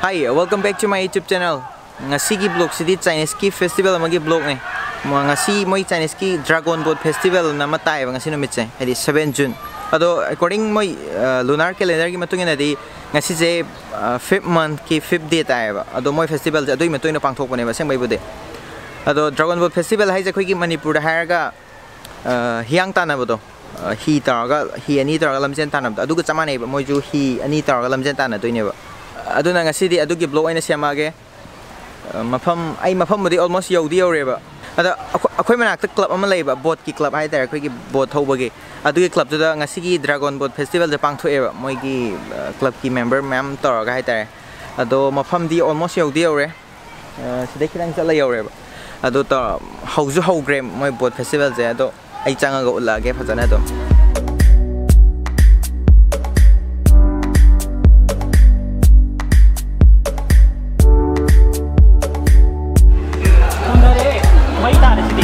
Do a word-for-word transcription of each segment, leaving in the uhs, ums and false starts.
Hi, welcome back to my YouTube channel. ꯉꯁꯤꯒꯤ ꯕ꯭ꯂꯣꯒꯁꯤꯗꯤ ꯆꯥꯏꯅꯤꯁꯀꯤ festival ꯑꯃꯒꯤ ꯕ꯭ꯂꯣꯒꯅꯦ꯫ ꯃ-, ꯉꯁꯤ ꯃꯣꯏ ꯆꯥꯏꯅꯤꯁꯀꯤ ꯗ꯭ꯔꯥꯒꯣꯟ ꯕꯣꯠ ꯐꯦꯁꯇꯤꯚꯦꯜ ꯑꯅ ꯑꯃ ꯇꯥꯏꯌꯦꯕ ꯉꯁꯤ ꯅꯨꯃꯤꯠꯁꯦ, ꯍꯥꯏꯗꯤ ꯁꯚꯦꯟ ꯖꯨꯟ꯫ ꯑꯗꯣ according ꯃꯣꯏ, ꯑ, lunar calendarꯒꯤ ꯃꯇꯨꯡ ꯏꯟꯅꯗꯤ ꯉꯁꯤꯁꯦ, ꯑ, fifth monthꯀꯤ fifth day ꯇꯥꯏꯌꯦꯕ꯫ ꯑꯗꯣ ꯃꯣꯏ ꯐꯦꯁꯇꯤꯚꯦꯜꯁꯦ ꯑꯗꯨꯒꯤ ꯃꯇꯨꯡ ꯏꯟꯅ ꯄꯥꯡꯊꯣꯛꯄꯅꯦꯕ ꯑꯁꯦꯡꯕꯩꯕꯨꯗꯤ꯫ ꯑꯗꯣ ꯗ꯭ꯔꯥꯒꯣꯟ ꯕꯣꯠ ꯐꯦꯁꯇꯤꯚꯦꯜ ꯍꯥꯏꯁꯦ ꯑꯩꯈꯣꯏꯒꯤ ꯃꯅꯤꯄꯨꯔꯗ ꯍꯥꯏꯔꯒ ꯑ, ꯍꯤꯌꯥꯡ ꯇꯥꯟꯅꯕꯗꯣ, ꯑ, ꯍꯤ ꯇꯧꯔꯒ, ꯍꯤ ꯑꯅꯤ ꯇꯧꯔꯒ ꯂꯝꯖꯦꯟ ꯇꯥꯟꯅꯕꯗꯣ, ꯑꯗꯨꯒ ꯆꯞ ꯃꯥꯟꯅꯩꯕ꯫ ꯃꯣꯏꯁꯨ ꯍꯤ ꯑꯅꯤ ꯇꯧꯔꯒ ꯂꯝꯖꯦꯟ ꯇꯥꯟꯅꯗꯣꯏꯅꯦꯕ꯫ ꯑꯗꯨꯅ ꯉꯁꯤꯗꯤ ꯑꯗꯨꯒꯤ ꯕ꯭ꯂꯣꯒ ꯑꯣꯏꯅ ꯁꯦꯝꯃꯛꯑꯒꯦ꯫ ꯑ, ꯃꯐꯝ, ꯑꯩ ꯃꯐꯝꯕꯨꯗꯤ almost ꯌꯧꯗꯤ ꯌꯧꯔꯦꯕ꯫ ꯑꯗ ꯑꯩꯈꯣꯏ, ꯑꯩꯈꯣꯏ ꯃꯅꯥꯛꯇ ꯀ꯭ꯂꯕ ꯑꯃ ꯂꯩꯕ, ꯕꯣꯠꯀꯤ ꯀ꯭ꯂꯕ ꯍꯥꯏꯇꯥꯔꯦ, ꯑꯩꯈꯣꯏꯒꯤ ꯕꯣꯠ ꯊꯧꯕꯒꯤ꯫ ꯑꯗꯨꯒꯤ ꯀ꯭ꯂꯕꯇꯨꯗ ꯉꯁꯤꯒꯤ ꯗ꯭ꯔꯥꯒꯣꯟ ꯕꯣꯠ ꯐꯦꯁꯇꯤꯚꯦꯜꯁꯦ ꯄꯥꯡꯊꯣꯛꯑꯦꯕ, ꯃꯣꯏꯒꯤ, ꯑ, ꯀ꯭ꯂꯕꯀꯤ ꯃꯦꯝꯕꯔ ꯃꯌꯥꯝ ꯇꯧꯔꯒ ꯍꯥꯏꯇꯥꯔꯦ꯫ ꯑꯗꯣ ꯃꯐꯝꯗꯤ almost ꯌꯧꯗꯤ ꯌꯧꯔꯦ꯫ ꯑ, ꯁꯤꯗꯩ ꯈꯤꯇꯪ ꯆꯠꯂ ꯌꯧꯔꯦꯕ꯫ ꯑꯗꯨ ꯇꯧꯔ ꯍꯧꯁꯨ ꯍꯧꯈ꯭ꯔꯦ ꯃꯣꯏ ꯕꯣꯠ ꯐꯦꯁꯇꯤꯚꯦꯜꯁꯦ꯫ ꯑꯗꯣ ꯑꯩ ꯆꯪꯉꯒ ꯎꯠꯂꯛꯑꯒꯦ ꯐꯖꯅ ꯑꯗꯨꯝ꯫ ꯃꯩ ꯇꯥꯔꯦ ꯁꯤꯗꯤ꯫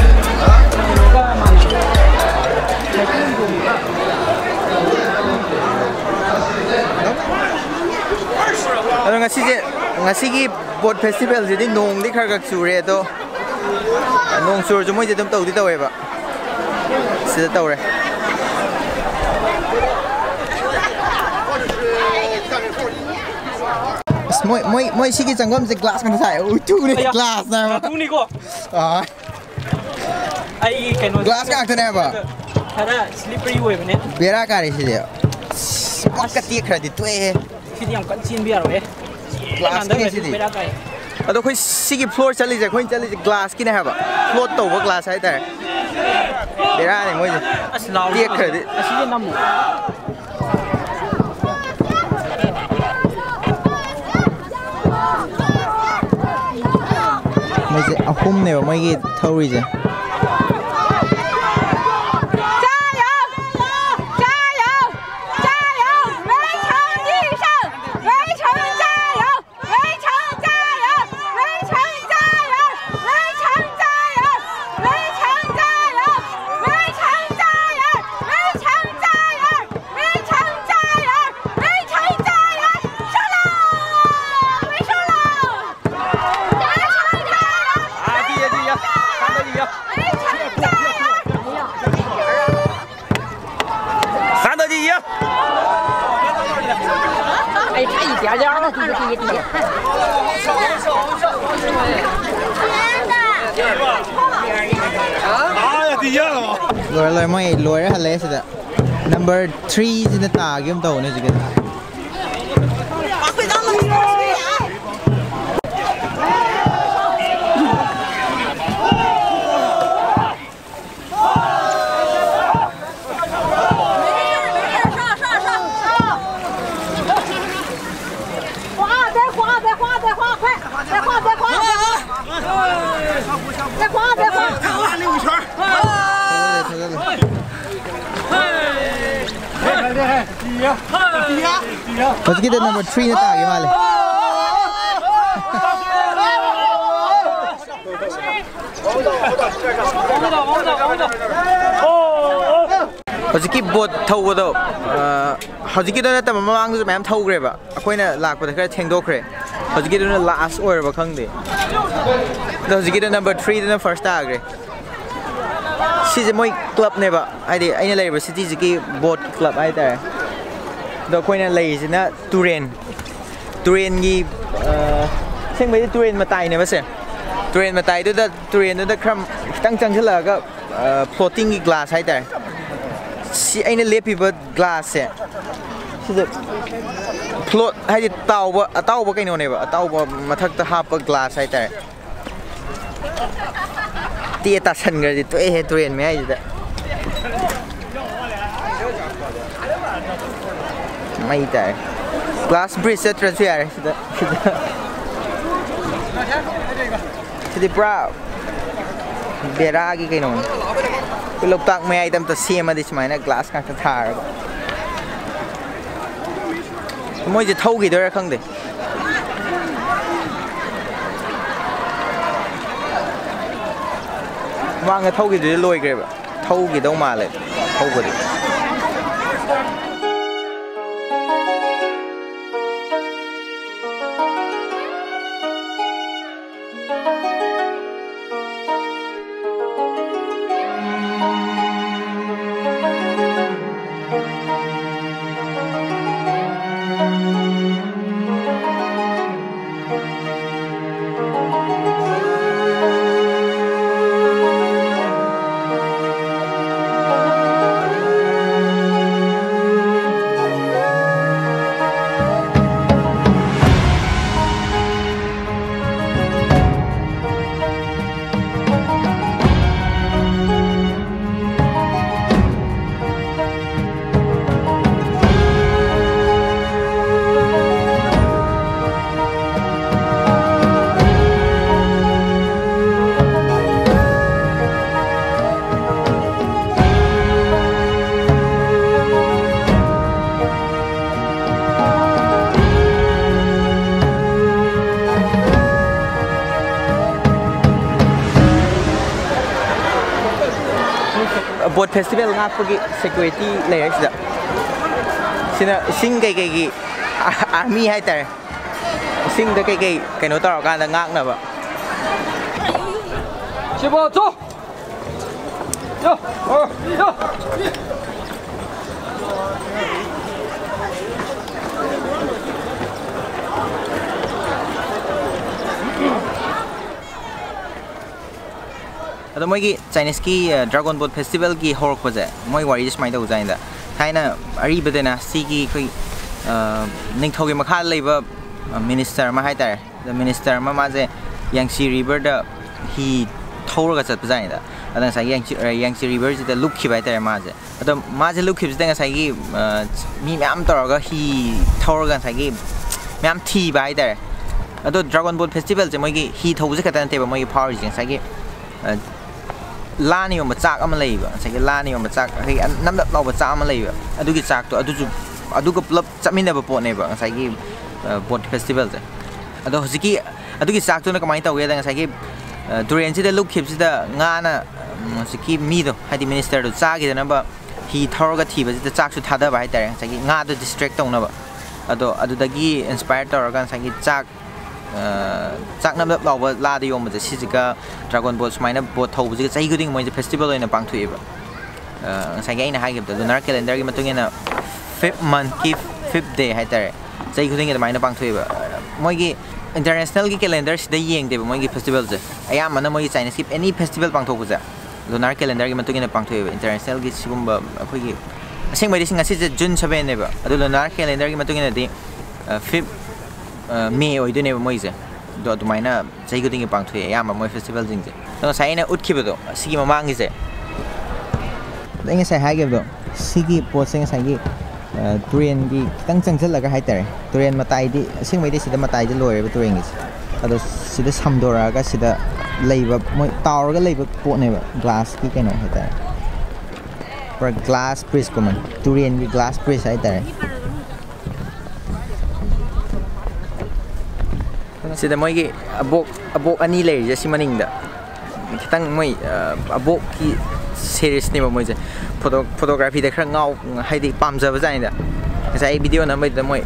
ꯑꯗꯣ ꯉꯁꯤꯁꯦ, ꯉꯁꯤꯒꯤ ꯕꯣꯠ ꯐꯦꯁꯇꯤꯚꯦꯜꯁꯤꯗꯤ ꯅꯣꯡꯗꯤ ꯈꯔ ꯈꯔ ꯆꯨꯔꯦ, ꯑꯗꯣ ꯅꯣꯡ ꯆꯨꯔꯁꯨ ꯃꯣꯏꯗꯤ ꯑꯗꯨꯝ ꯇꯧꯗꯤ ꯇꯧꯋꯦꯕ꯫ ꯁꯤꯗ ꯇꯧꯔꯦ꯫ ꯑꯁ, ꯃꯣꯏ, ꯃꯣꯏ, ꯃꯣꯏ ꯁꯤꯒꯤ ꯆꯪꯐꯝꯁꯦ ꯒ꯭ꯂꯥꯁ ꯉꯥꯛꯇ ꯁꯥꯏ꯫ ꯎꯇꯨꯅꯦ, ꯑꯌꯥ꯫ ꯒ꯭ꯂꯥꯁꯅꯦ ꯍꯥꯏꯕ꯫ ꯇꯨꯅꯤꯀꯣ꯫ ꯑꯥ꯫ ꯑꯩꯒꯤ ꯀꯩꯅꯣ ꯒ꯭ꯂꯥꯁ ꯉꯥꯛꯇꯅꯦ ꯍꯥꯏꯕ꯫ ꯈꯔ slippery ꯑꯣꯏꯕꯅꯦ꯫ ꯕꯦꯔꯥ ꯀꯥꯔꯦ ꯁꯤꯗꯤ꯫ ꯑꯁ, ꯄꯛꯀ ꯇꯦꯛꯈ꯭ꯔꯗꯤ ꯇꯣꯛꯑꯦꯍꯦ꯫ ꯁꯤꯗꯤ ꯌꯥꯝ ꯀꯟꯅ ꯆꯦꯟꯕ ꯌꯥꯔꯣꯏꯍꯦ꯫ ꯒ꯭ꯂꯥꯁꯀꯤꯅꯦ ꯁꯤꯗꯤ꯫ ꯕꯦꯔꯥ ꯀꯥꯏ꯫ ꯑꯗꯣ ꯑꯩꯈꯣꯏ ꯁꯤꯒꯤ ꯐ꯭ꯂꯣꯔ ꯆꯠꯂꯤꯁꯦ, ꯑꯩꯈꯣꯏꯅ ꯆꯠꯂꯤꯁꯦ ꯒ꯭ꯂꯥꯁꯀꯤꯅꯦ ꯍꯥꯏꯕ꯫ ꯐ꯭ꯂꯣꯠ ꯇꯧꯕ ꯒ꯭ꯂꯥꯁ ꯍꯥꯏꯇꯥꯔꯦ꯫ ꯕꯦꯔꯥꯅꯤ ꯃꯣꯏꯁꯦ꯫ ꯑꯁ, ꯂꯥꯎꯔꯦ꯫ ꯇꯦꯛꯈ꯭ꯔꯗꯤ꯫ ꯑꯁꯤꯗ ꯅꯝꯃꯣ꯫ ꯃꯣꯏꯁꯦ ꯑꯍꯨꯝꯅꯦꯕ ꯃꯣꯏꯒꯤ ꯊꯧꯔꯤꯁꯦ꯫ ꯂꯣꯏꯔꯦ, ꯂꯣꯏꯔꯦ, ꯃꯣꯏ ꯂꯣꯏꯔꯦ, ꯍꯜꯂꯛꯑꯦ ꯁꯤꯗ꯫ ꯅꯝꯕꯔ ꯊ꯭ꯔꯤꯁꯤꯅ ꯇꯥꯒꯦ ꯑꯃ ꯇꯧꯕꯅꯦ ꯍꯧꯖꯤꯛꯀꯤꯗꯣ꯫ ꯍꯧꯖꯤꯛꯀꯤꯗ ꯅꯝꯕꯔ ꯊ꯭ꯔꯤꯅ ꯇꯥꯒꯦ ꯃꯥꯜꯂꯦ꯫ ꯍꯧꯖꯤꯛꯀꯤ ꯕꯣꯠ ꯊꯧꯕꯗꯣ, ꯑ, ꯍꯧꯖꯤꯛꯀꯤꯗꯣ ꯅꯠꯇꯕ ꯃꯃꯥꯡꯗꯁꯨ ꯃꯌꯥꯝ ꯊꯧꯈ꯭ꯔꯦꯕ, ꯑꯩꯈꯣꯏꯅ ꯂꯥꯛꯄꯗ ꯈꯔ ꯊꯦꯡꯗꯣꯛꯈ꯭ꯔꯦ꯫ ꯍꯧꯖꯤꯛꯀꯤꯗꯨꯅ ꯂꯥꯁ ꯑꯣꯏꯔꯕ ꯈꯪꯗꯦ꯫ ꯑꯗꯣ ꯍꯧꯖꯤꯛꯀꯤꯗꯣ ꯅꯝꯕꯔ ꯊ꯭ꯔꯤꯗꯨꯅ ꯐꯥꯔꯁ ꯇꯥꯈ꯭ꯔꯦ꯫ ꯁꯤꯁꯦ ꯃꯣꯏ ꯀ꯭ꯂꯕꯅꯦꯕ, ꯍꯥꯏꯗꯤ ꯑꯩꯅ ꯂꯩꯔꯤꯕ ꯁꯤꯇꯤꯁꯤꯒꯤ ꯕꯣꯠ ꯀ꯭ꯂꯕ ꯍꯥꯏꯇꯥꯔꯦ꯫ ꯑꯗꯣ ꯑꯩꯈꯣꯏꯅ ꯂꯩꯔꯤꯁꯤꯅ ꯇꯨꯔꯦꯟ, ꯇꯨꯔꯦꯟꯒꯤ, ꯑ, ꯑꯁꯦꯡꯕꯩꯗꯤ ꯇꯨꯔꯦꯟ ꯃꯇꯥꯏꯅꯦꯕ ꯁꯦ꯫ ꯇꯨꯔꯦꯟ ꯃꯇꯥꯏꯗꯨꯗ, ꯇꯨꯔꯦꯟꯗꯨꯗ ꯈꯔ ꯈꯤꯇꯪ ꯆꯪꯁꯤꯜꯂꯛꯑꯒ, ꯑ, ꯐ꯭ꯂꯣꯇꯤꯡꯒꯤ ꯒ꯭ꯂꯥꯁ ꯍꯥꯏꯇꯥꯔꯦ꯫ ꯁꯤ ꯑꯩꯅ ꯂꯦꯞꯄꯤꯕ ꯒ꯭ꯂꯥꯁꯁꯦ, ꯁꯤꯗ ꯐ꯭ꯂꯣꯠ ꯍꯥꯏꯗꯤ ꯇꯥꯎꯕ, ꯑꯇꯥꯎꯕ ꯀꯩꯅꯣꯅꯦꯕ, ꯑꯇꯥꯎꯕ ꯃꯊꯛꯇ ꯍꯥꯞꯄ ꯒ꯭ꯂꯥꯁ ꯍꯥꯏꯇꯥꯔꯦ꯫ ꯇꯦ ꯇꯥꯁꯟꯈ꯭ꯔꯗꯤ ꯇꯣꯛꯑꯦꯍꯦ ꯇꯨꯔꯦꯟ ꯃꯌꯥꯏꯁꯤꯗ꯫ ꯃꯩ ꯇꯥꯏ꯫ ꯒ꯭ꯂꯥꯁ ꯕ꯭ꯔꯤꯖ ꯆꯠꯇ꯭ꯔꯁꯨ ꯌꯥꯔꯦ ꯁꯤꯗ, ꯁꯤꯗ꯫ ꯁꯤꯗꯤ ꯄꯨꯔꯥ ꯕꯦꯔꯥꯒꯤ ꯀꯩꯅꯣꯅꯤ꯫ ꯑꯩꯈꯣꯏ ꯂꯣꯛꯇꯥꯛ ꯃꯌꯥꯏꯗ ꯑꯝꯇ ꯁꯦꯝꯃꯗꯤ ꯁꯨꯃꯥꯏꯅ ꯒ꯭ꯂꯥꯁ ꯉꯥꯛꯇ ꯊꯥꯔꯒ꯫ ꯃꯣꯏꯁꯦ ꯊꯧꯈꯤꯗꯣꯏꯔꯥ ꯈꯪꯗꯦ꯫ ꯃꯃꯥꯡꯗ ꯊꯧꯈꯤꯕꯗꯨꯗꯤ ꯂꯣꯏꯈ꯭ꯔꯦꯕ꯫ ꯊꯧꯈꯤꯗꯧ ꯃꯥꯜꯂꯦ ꯊꯧꯕꯗꯤ꯫ Boat festival ꯉꯥꯛꯄꯒꯤ security ꯂꯩꯔꯦ ꯁꯤꯗ꯫ ꯁꯤꯅ ꯏꯁꯤꯡ ꯀꯩꯀꯩꯒꯤ army ꯍꯥꯏꯇꯥꯔꯦ꯫ ꯏꯁꯤꯡꯗ ꯀꯩꯀꯩ ꯀꯩꯅꯣ ꯇꯧꯔꯀꯥꯟꯗ ꯉꯥꯛꯅꯕ꯫ ꯁꯤꯕꯣ, ꯆꯣ! ꯌꯣ! ꯑꯣ! ꯌꯣ! ꯑꯗꯣ ꯃꯣꯏꯒꯤ Chineseꯀꯤ, ꯑ, Dragon Boat Festivalꯒꯤ ꯍꯧꯔꯛꯄꯁꯦ, ꯃꯣꯏ ꯋꯥꯔꯤꯁꯦ ꯁꯨꯃꯥꯏꯅ ꯇꯧꯕꯖꯥꯠꯅꯤꯗ꯫ ꯊꯥꯏꯅ ꯑꯔꯤꯕ dynasty ꯑꯩꯈꯣꯏ, ꯑ, ꯅꯤꯡꯊꯧꯒꯤ ꯃꯈꯥꯗ ꯂꯩꯕ, ꯑ, minister ꯑꯃ ꯍꯥꯏꯇꯥꯔꯦ꯫ ꯑꯗꯣ minister ꯑꯃ ꯃꯥꯁꯦ Yangtze Riverꯗ ꯍꯤ ꯊꯧꯔꯒ ꯆꯠꯄꯖꯥꯠꯅꯤꯗ꯫ ꯑꯗ ꯉꯁꯥꯏꯒꯤ Yangtze, ꯑ, Yangtze Riverꯁꯤꯗ ꯂꯨꯞꯈꯤꯕ ꯍꯥꯏꯇꯥꯔꯦ ꯃꯥꯁꯦ꯫ ꯑꯗꯣ ꯃꯥꯁꯦ ꯂꯨꯞꯈꯤꯕꯁꯤꯗ ꯉꯁꯥꯏꯒꯤ, ꯑ, ꯃꯤ ꯃꯌꯥꯝ ꯇꯧꯔꯒ ꯍꯤ ꯊꯧꯔꯒ ꯉꯁꯥꯏꯒꯤ ꯃꯌꯥꯝ ꯊꯤꯕ ꯍꯥꯏꯇꯥꯔꯦ꯫ ꯑꯗꯣ Dragon Boat Festivalꯁꯦ ꯃꯣꯏꯒꯤ ꯍꯤ ꯊꯧꯕꯁꯦ ꯈꯛꯇ ꯅꯠꯇꯦꯕ ꯃꯣꯏꯒꯤ ꯐꯥꯎꯔꯤꯁꯦ, ꯉꯁꯥꯏꯒꯤ, ꯑ, ꯂꯥꯅ ꯌꯣꯟꯕ ꯆꯥꯛ ꯑꯃ ꯂꯩꯌꯦꯕ, ꯉꯁꯥꯏꯒꯤ ꯂꯥꯅ ꯌꯣꯟꯕ ꯆꯥꯛ, ꯑꯩꯈꯣꯏꯒꯤ ꯅꯞ ꯅꯞ ꯂꯥꯎꯕ ꯆꯥꯛ ꯑꯃ ꯂꯩꯌꯦꯕ, ꯑꯗꯨꯒꯤ ꯆꯥꯛꯇꯣ, ꯑꯗꯨꯁꯨ, ꯑꯗꯨꯒ ꯄꯨꯂꯞ ꯆꯠꯃꯤꯟꯅꯕ ꯄꯣꯠꯅꯦꯕ ꯉꯁꯥꯏꯒꯤ, ꯑ, boat festivalꯁꯦ꯫ ꯑꯗꯣ ꯍꯧꯖꯤꯛꯀꯤ ꯑꯗꯨꯒꯤ ꯆꯥꯛꯇꯨꯅ ꯀꯃꯥꯏꯅ ꯇꯧꯒꯦꯗ, ꯉꯁꯥꯏꯒꯤ, ꯑ, ꯇꯨꯔꯦꯟꯁꯤꯗ ꯂꯨꯞꯈꯤꯕꯁꯤꯗ ꯉꯥꯅ, ꯎꯝ, ꯍꯧꯖꯤꯛꯀꯤ ꯃꯤꯗꯣ, ꯍꯥꯏꯗꯤ ministerꯗꯣ ꯆꯥꯈꯤꯗꯅꯕ ꯍꯤ ꯊꯧꯔꯒ ꯊꯤꯕꯁꯤꯗ ꯆꯥꯛꯁꯨ ꯊꯥꯗꯕ ꯍꯥꯏꯇꯥꯔꯦ, ꯉꯁꯥꯏꯒꯤ ꯉꯥꯗꯣ distract ꯇꯧꯅꯕ꯫ ꯑꯗꯣ ꯑꯗꯨꯗꯒꯤ inspire ꯇꯧꯔꯒ ꯉꯁꯥꯏꯒꯤ ꯆꯥꯛ, ꯑ, ꯆꯥꯛ ꯅꯞ ꯅꯞ ꯂꯥꯎꯕ ꯂꯥꯗ ꯌꯣꯟꯕꯁꯦ, ꯁꯤꯁꯤꯒ Dragon Boat ꯁꯨꯃꯥꯏꯅ boat ꯊꯧꯕꯁꯤꯒ ꯆꯍꯤ ꯈꯨꯗꯤꯡꯒꯤ ꯃꯣꯏꯁꯦ festival ꯑꯣꯏꯅ ꯄꯥꯡꯊꯣꯛꯑꯦꯕ꯫ ꯑ, ꯉꯁꯥꯏꯒꯤ ꯑꯩꯅ ꯍꯥꯏꯈꯤꯕꯗꯣ, lunar calendarꯒꯤ ꯃꯇꯨꯡ ꯏꯟꯅ fifth monthꯀꯤ fifth day ꯍꯥꯏꯇꯥꯔꯦ, ꯆꯍꯤ ꯈꯨꯗꯤꯡꯒꯤ ꯑꯗꯨꯃꯥꯏꯅ ꯄꯥꯡꯊꯣꯛꯑꯦꯕ꯫ ꯃꯣꯏꯒꯤ internationalꯒꯤ calendarꯁꯤꯗ ꯌꯦꯡꯗꯦꯕ ꯃꯣꯏꯒꯤ festivalꯁꯦ꯫ ꯑꯌꯥꯝꯕꯅ ꯃꯣꯏꯒꯤ Chineseꯀꯤ any festival ꯄꯥꯡꯊꯣꯛꯄꯁꯦ lunar calendarꯒꯤ ꯃꯇꯨꯡ ꯏꯟꯅ ꯄꯥꯡꯊꯣꯛꯑꯦꯕ꯫ Internationalꯒꯤ ꯁꯤꯒꯨꯝꯕ ꯑꯩꯈꯣꯏꯒꯤ, ꯑꯁꯦꯡꯕꯩꯗꯤ ꯉꯁꯤꯁꯦ June sevenꯅꯦꯕ, ꯑꯗꯨ lunar calendarꯒꯤ ꯃꯇꯨꯡ ꯏꯟꯅꯗꯤ, ꯑ, fifth, ꯑ, May ꯑꯣꯏꯗꯣꯏꯅꯦꯕ ꯃꯣꯏꯁꯦ꯫ ꯑꯗꯣ ꯑꯗꯨꯃꯥꯏꯅ ꯆꯍꯤ ꯈꯨꯗꯤꯡꯒꯤ ꯄꯥꯡꯊꯣꯛꯑꯦ ꯑꯌꯥꯝꯕ ꯃꯣꯏ festivalꯁꯤꯡꯁꯦ꯫ ꯑꯗꯣ ꯉꯁꯥꯏ ꯑꯩꯅ ꯎꯠꯈꯤꯕꯗꯣ, ꯑꯁꯤꯒꯤ ꯃꯃꯥꯡꯒꯤꯁꯦ, ꯑꯗ ꯑꯩ ꯉꯁꯥꯏ ꯍꯥꯏꯈꯤꯕꯗꯣ, ꯁꯤꯒꯤ ꯄꯣꯠꯁꯦ ꯉꯁꯥꯏꯒꯤ, ꯑ, ꯇꯨꯔꯦꯟꯒꯤ ꯈꯤꯇꯪ ꯆꯪꯁꯤꯜꯂꯒ ꯍꯥꯏꯇꯥꯔꯦ, ꯇꯨꯔꯦꯟ ꯃꯇꯥꯏꯗꯤ, ꯑꯁꯦꯡꯕꯩꯗꯤ ꯁꯤꯗ ꯃꯇꯥꯏꯗ ꯂꯣꯏꯔꯦꯕ ꯇꯨꯔꯦꯟꯒꯤꯁꯦ꯫ ꯑꯗꯣ ꯁꯤꯗ ꯁꯝꯗꯣꯔꯛꯑꯒ ꯁꯤꯗ ꯂꯩꯕ, ꯃꯣꯏ ꯇꯥꯎꯔꯒ ꯂꯩꯕ ꯄꯣꯠꯅꯦꯕ, glassꯀꯤ ꯀꯩꯅꯣ ꯍꯥꯏꯇꯥꯔꯦ, ꯄꯨꯔꯥ glass bridgeꯀꯨꯝꯕꯅꯤ, ꯇꯨꯔꯦꯟꯒꯤ glass bridge ꯍꯥꯏꯇꯥꯔꯦ꯫ ꯁꯤꯗ ꯃꯣꯏꯒꯤ ꯑꯕꯣꯛ, ꯑꯕꯣꯛ ꯑꯅꯤ ꯂꯩꯔꯤꯁꯦ ꯁꯤ ꯃꯅꯤꯡꯗ꯫ ꯈꯤꯇꯪ ꯃꯣꯏ, ꯑ, ꯑꯕꯣꯛꯀꯤ ꯁꯦꯔꯤꯁꯅꯦꯕ ꯃꯣꯏꯁꯦ꯫ ꯐꯣꯇꯣ ꯐꯣꯇꯣꯒ꯭ꯔꯥꯐꯤꯗ ꯈꯔ ꯉꯥꯎ ꯍꯥꯏꯗꯤ ꯄꯥꯝꯖꯕ ꯖꯥꯠꯅꯤꯗ꯫ ꯉꯁꯥꯏ ꯑꯩ ꯚꯤꯗꯤꯑꯣ ꯅꯝꯕꯩꯗꯨꯗ ꯃꯣꯏ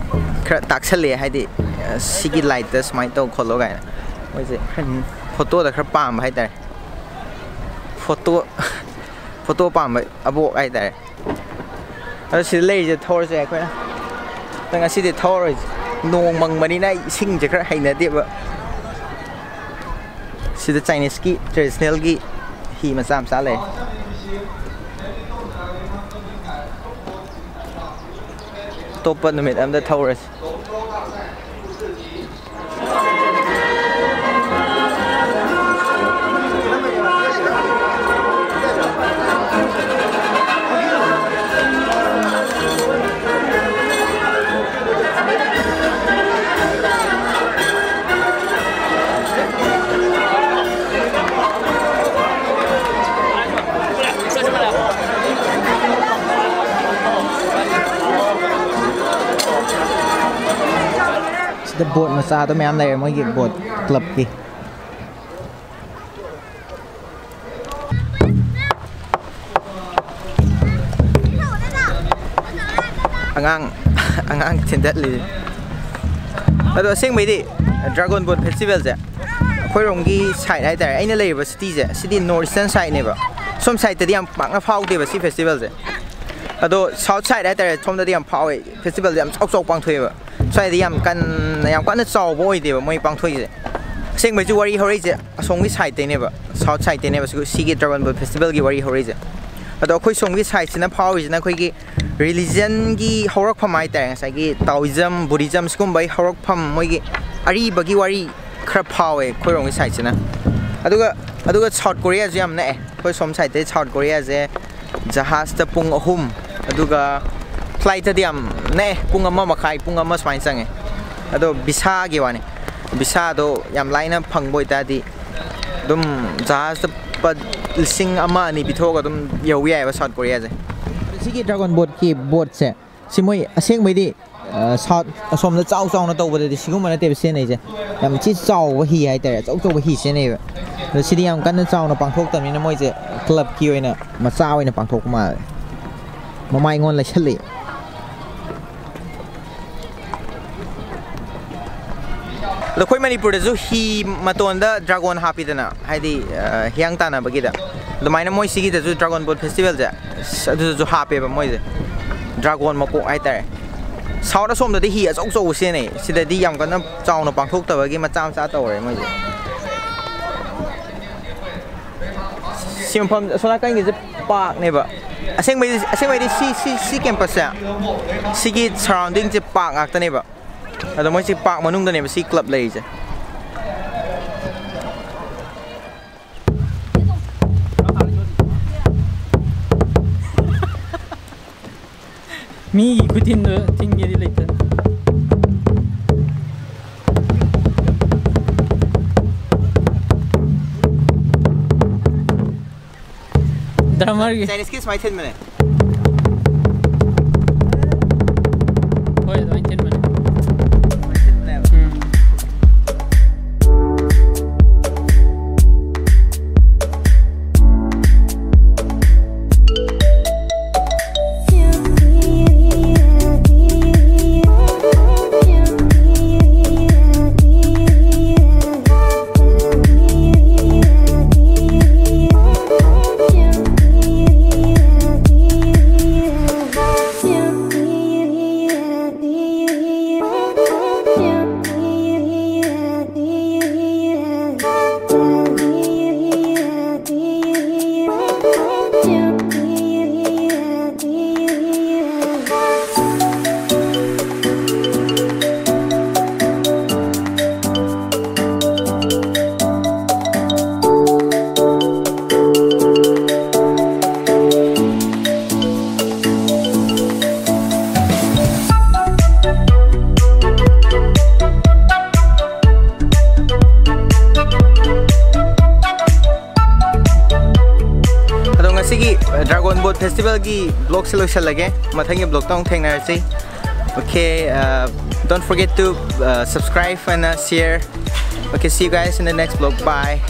ꯈꯔ ꯇꯥꯛꯁꯜꯂꯛꯑꯦ ꯍꯥꯏꯗꯤ, ꯑ, ꯁꯤꯒꯤ ꯂꯥꯏꯠꯇ ꯁꯨꯃꯥꯏꯅ ꯇꯧ ꯈꯣꯠꯂꯣ ꯀꯥꯏꯅ꯫ ꯃꯣꯏꯁꯦ ꯈꯔ ꯐꯣꯇꯣꯗ ꯈꯔ ꯄꯥꯝꯕ ꯍꯥꯏꯇꯥꯔꯦ꯫ ꯐꯣꯇꯣ ꯐꯣꯇꯣ ꯄꯥꯝꯕ ꯑꯕꯣꯛ ꯍꯥꯏꯇꯥꯔꯦ꯫ ꯑꯗꯣ ꯁꯤꯗ ꯂꯩꯔꯤꯁꯦ ꯊꯧꯔꯁꯦ ꯑꯩꯈꯣꯏꯅ꯫ ꯑꯗꯣ ꯉꯁꯤꯗꯤ ꯊꯧꯔꯔꯣꯏꯁꯦ꯫ ꯅꯣꯡ ꯃꯪꯕꯅꯤꯅ ꯑꯩ ꯏꯁꯤꯡꯁꯦ ꯈꯔ ꯍꯩꯅꯗꯦꯕ꯫ ꯁꯤꯗ ꯆꯥꯏꯅꯤꯁꯀꯤ ꯇ꯭ꯔꯦꯗꯤꯁꯅꯦꯜꯒꯤ ꯍꯤ ꯃꯆꯥ ꯃꯆꯥ ꯂꯩ꯫ ꯑꯇꯣꯞꯄ ꯅꯨꯃꯤꯠ ꯑꯝꯗ ꯊꯧꯔꯁꯤ꯫ ꯁꯤꯗ ꯕꯣꯠ ꯃꯆꯥꯗꯣ ꯃꯌꯥꯝ ꯂꯩꯔꯦ, ꯃꯣꯏꯒꯤ ꯕꯣꯠ ꯀ꯭ꯂꯕꯀꯤ꯫ ꯑꯉꯥꯡ ꯑꯉꯥꯡ ꯊꯤꯟꯗꯠꯂꯤ꯫ ꯑꯗꯣ ꯑꯁꯦꯡꯕꯩꯗꯤ ꯗ꯭ꯔꯥꯒꯣꯟ ꯕꯣꯠ ꯐꯦꯁꯇꯤꯚꯦꯜꯁꯦ ꯑꯩꯈꯣꯏꯔꯣꯝꯒꯤ ꯁꯥꯏꯠ ꯍꯥꯏꯇꯥꯔꯦ, ꯑꯩꯅ ꯂꯩꯔꯤꯕ ꯁꯤꯇꯤꯁꯦ, ꯁꯤꯗꯤ ꯅꯣꯔꯠ ꯏꯁꯇꯔꯟ ꯁꯥꯏꯠꯅꯦꯕ꯫ ꯁꯣꯝ ꯁꯥꯏꯠꯇꯗꯤ ꯌꯥꯝ ꯄꯥꯛꯅ ꯐꯥꯎꯗꯦꯕ ꯁꯤ ꯐꯦꯁꯇꯤꯚꯦꯜꯁꯦ꯫ ꯑꯗꯣ ꯁꯥꯎꯠ ꯁꯥꯏꯠ ꯍꯥꯏꯇꯥꯔꯦ, ꯁꯣꯝꯗꯗꯤ ꯌꯥꯝ ꯐꯥꯎꯋꯦ, ꯐꯦꯁꯇꯤꯚꯦꯜꯁꯦ ꯌꯥꯝ ꯆꯥꯎ ꯆꯥꯎ ꯄꯥꯡꯊꯣꯛꯑꯦꯕ꯫ ꯁ꯭ꯋꯥꯏꯗ ꯌꯥꯝ ꯀꯟꯅ, ꯌꯥꯝ ꯀꯟꯅ ꯆꯥꯎꯕ ꯑꯣꯏꯗꯦꯕ ꯃꯣꯏ ꯄꯥꯡꯊꯣꯛꯏꯁꯦ꯫ ꯑꯁꯦꯡꯕꯩꯁꯨ ꯋꯥꯔꯤ ꯍꯧꯔꯛꯏꯁꯦ ꯑꯁꯣꯝꯒꯤ ꯁꯥꯏꯠꯇꯩꯅꯦꯕ, ꯁꯥꯎꯠ ꯁꯥꯏꯠꯇꯩꯅꯦꯕ ꯁꯤꯒꯤ ꯁꯤꯒꯤ ꯗ꯭ꯔꯥꯒꯣꯟ ꯕꯣꯠ ꯐꯦꯁꯇꯤꯚꯦꯜꯒꯤ ꯋꯥꯔꯤ ꯍꯧꯔꯛꯏꯁꯦ꯫ ꯑꯗꯣ ꯑꯩꯈꯣꯏ ꯁꯣꯝꯒꯤ ꯁꯥꯏꯠꯁꯤꯅ ꯐꯥꯎꯔꯤꯁꯤꯅ ꯑꯩꯈꯣꯏꯒꯤ ꯔꯤꯂꯤꯖꯟꯒꯤ ꯍꯧꯔꯛꯐꯝ ꯍꯥꯏꯇꯥꯔꯦ, ꯉꯁꯥꯏꯒꯤ ꯇꯥꯑꯣꯏꯖꯝ, ꯕꯨꯙꯤꯖꯝ ꯁꯤꯒꯨꯝꯕꯒꯤ ꯍꯧꯔꯛꯐꯝ, ꯃꯣꯏꯒꯤ ꯑꯔꯤꯕꯒꯤ ꯋꯥꯔꯤ ꯈꯔ ꯐꯥꯎꯋꯦ ꯑꯩꯈꯣꯏꯔꯣꯝꯒꯤ ꯁꯥꯏꯠꯁꯤꯅ꯫ ꯑꯗꯨꯒ, ꯑꯗꯨꯒ ꯁꯥꯎꯠ ꯀꯣꯔꯤꯌꯥꯁꯨ ꯌꯥꯝ ꯅꯛꯑꯦ꯫ ꯑꯩꯈꯣꯏ ꯁꯣꯝ ꯁꯥꯏꯠꯇꯩ ꯁꯥꯎꯠ ꯀꯣꯔꯤꯌꯥꯁꯦ ꯖꯍꯥꯖꯇ ꯄꯨꯡ ꯑꯍꯨꯝ, ꯑꯗꯨꯒ ꯐ꯭ꯂꯥꯏꯠꯇꯗꯤ ꯌꯥꯝ ꯅꯛꯑꯦ, ꯄꯨꯡ ꯑꯃ ꯃꯈꯥꯏ, ꯄꯨꯡ ꯑꯃ ꯁꯨꯃꯥꯏꯅ ꯆꯪꯉꯦ꯫ ꯑꯗꯣ ꯚꯤꯁꯥꯒꯤ ꯋꯥꯅꯤ, ꯚꯤꯁꯥꯗꯣ ꯌꯥꯝ ꯂꯥꯏꯅ ꯐꯪꯕ ꯑꯣꯏꯇꯥꯔꯗꯤ ꯑꯗꯨꯝ ꯖꯍꯥꯖꯇ ꯂꯨꯄꯥ ꯂꯤꯁꯤꯡ ꯑꯃ ꯑꯅꯤ ꯄꯤꯊꯣꯛꯑꯒ ꯑꯗꯨꯝ ꯌꯧꯕ ꯌꯥꯏꯑꯕ ꯁꯥꯎꯠ ꯀꯣꯔꯤꯌꯥꯁꯦ꯫ ꯁꯤꯒꯤ ꯗ꯭ꯔꯥꯒꯣꯟ ꯕꯣꯠꯀꯤ ꯕꯣꯠꯁꯦ, ꯁꯤ ꯃꯣꯏ ꯑꯁꯦꯡꯕꯩꯗꯤ ꯁꯥꯎꯠ ꯑꯁꯣꯝꯗ ꯆꯥꯎ ꯆꯥꯎꯅ ꯇꯧꯕꯗꯗꯤ ꯁꯤꯒꯨꯝꯕ ꯅꯠꯇꯦꯕ ꯁꯤꯖꯤꯟꯅꯩꯁꯦ꯫ ꯌꯥꯝ ꯊꯤ ꯆꯥꯎꯕ ꯍꯤ ꯍꯥꯏꯇꯥꯔꯦ, ꯑꯆꯧ ꯑꯆꯧꯕ ꯍꯤ ꯁꯤꯖꯤꯟꯅꯩꯌꯦꯕ꯫ ꯑꯗꯣ ꯁꯤꯗꯤ ꯌꯥꯝ ꯀꯟꯅ ꯆꯥꯎꯅ ꯄꯥꯡꯊꯣꯛꯇꯕꯅꯤꯅ ꯃꯣꯏꯁꯦ ꯀ꯭ꯂꯕꯀꯤ ꯑꯣꯏꯅ ꯃꯆꯥ ꯑꯣꯏꯅ ꯄꯥꯡꯊꯣꯛꯄ ꯃꯥꯜꯂꯦ꯫ ꯃꯃꯥꯏꯉꯣꯟ ꯂꯩꯁꯜꯂꯤ꯫ ꯑꯗꯣ ꯑꯩꯈꯣꯏ ꯃꯅꯤꯄꯨꯔꯗꯁꯨ ꯍꯤ ꯃꯇꯣꯟꯗ ꯗ꯭ꯔꯥꯒꯣꯟ ꯍꯥꯞꯄꯤꯗꯅ, ꯍꯥꯏꯗꯤ, ꯑ, ꯍꯤꯌꯥꯡ ꯇꯥꯟꯅꯕꯒꯤꯗ, ꯑꯗꯨꯃꯥꯏꯅ ꯃꯣꯏ ꯁꯤꯒꯤꯗꯁꯨ ꯗ꯭ꯔꯥꯒꯣꯟ ꯕꯣꯠ ꯐꯦꯁꯇꯤꯚꯦꯜꯁꯦ, ꯑꯁ, ꯑꯗꯨꯗꯁꯨ ꯍꯥꯞꯄꯦꯕ ꯃꯣꯏꯁꯦ, ꯗ꯭ꯔꯥꯒꯣꯟ ꯃꯀꯣꯛ ꯍꯥꯏꯇꯥꯔꯦ꯫ ꯁꯥꯎꯠ ꯑꯁꯣꯝꯗꯗꯤ ꯍꯤ ꯑꯆꯧ ꯑꯆꯧꯕ ꯁꯤꯖꯤꯟꯅꯩ, ꯁꯤꯗꯗꯤ ꯌꯥꯝ ꯀꯟꯅ ꯆꯥꯎꯅ ꯄꯥꯡꯊꯣꯛꯇꯕꯒꯤ ꯃꯆꯥ ꯃꯆꯥ ꯇꯧꯔꯦ ꯃꯣꯏꯁꯦ꯫ ꯁꯤ ꯃꯐꯝ ꯑꯁꯣꯝ ꯅꯥꯀꯟꯒꯤꯁꯦ ꯄꯥꯔꯛꯅꯦꯕ꯫ ꯑꯁꯦꯡꯕꯩꯗꯤ, ꯑꯁꯦꯡꯕꯩꯗꯤ ꯁꯤ, ꯁꯤ, ꯁꯤ ꯀꯦꯝꯄꯁꯁꯦ, ꯁꯤꯒꯤ ꯁꯔꯥꯎꯟꯗꯤꯡꯁꯦ ꯄꯥꯔꯛ ꯉꯥꯛꯇꯅꯦꯕ꯫ ꯑꯗꯣ ꯃꯣꯏꯁꯤ ꯄꯥꯔꯛ ꯃꯅꯨꯡꯗꯅꯦꯕ ꯁꯤ ꯀ꯭ꯂꯕ ꯂꯩꯔꯤꯁꯦ꯫ ꯃꯤꯒꯤ ꯈꯨꯊꯤꯟꯗꯣ ꯊꯤꯟꯒꯦꯗꯤ ꯂꯩꯇꯦ꯫ ꯗ꯭ꯔꯃꯔꯒꯤ꯫ ꯆꯥꯏꯅꯤꯁꯀꯤ ꯁꯨꯃꯥꯏꯅ ꯊꯤꯟꯕꯅꯦ꯫ ꯍꯣꯏ, ꯑꯗꯨꯃꯥꯏꯅ ꯊꯤꯟꯕꯅꯦ꯫ ꯁꯨꯃꯥꯏꯅ ꯊꯤꯟꯕꯅꯦꯕ꯫ ꯎꯝ꯫ ꯑꯗꯣ ꯉꯁꯤꯒꯤ ꯗ꯭ꯔꯥꯒꯣꯟ ꯕꯣꯠ ꯐꯦꯁꯇꯤꯚꯦꯜꯒꯤ ꯕ꯭ꯂꯣꯒꯁꯦ ꯂꯣꯏꯁꯤꯜꯂꯒꯦ꯫ ꯃꯊꯪꯒꯤ ꯕ꯭ꯂꯣꯒꯇ ꯑꯃꯨꯛ ꯊꯦꯡꯅꯔꯁꯤ꯫ Okay, uh, don't forget to uh, subscribe and uh, share. Okay, see you guys in the next vlog. Bye.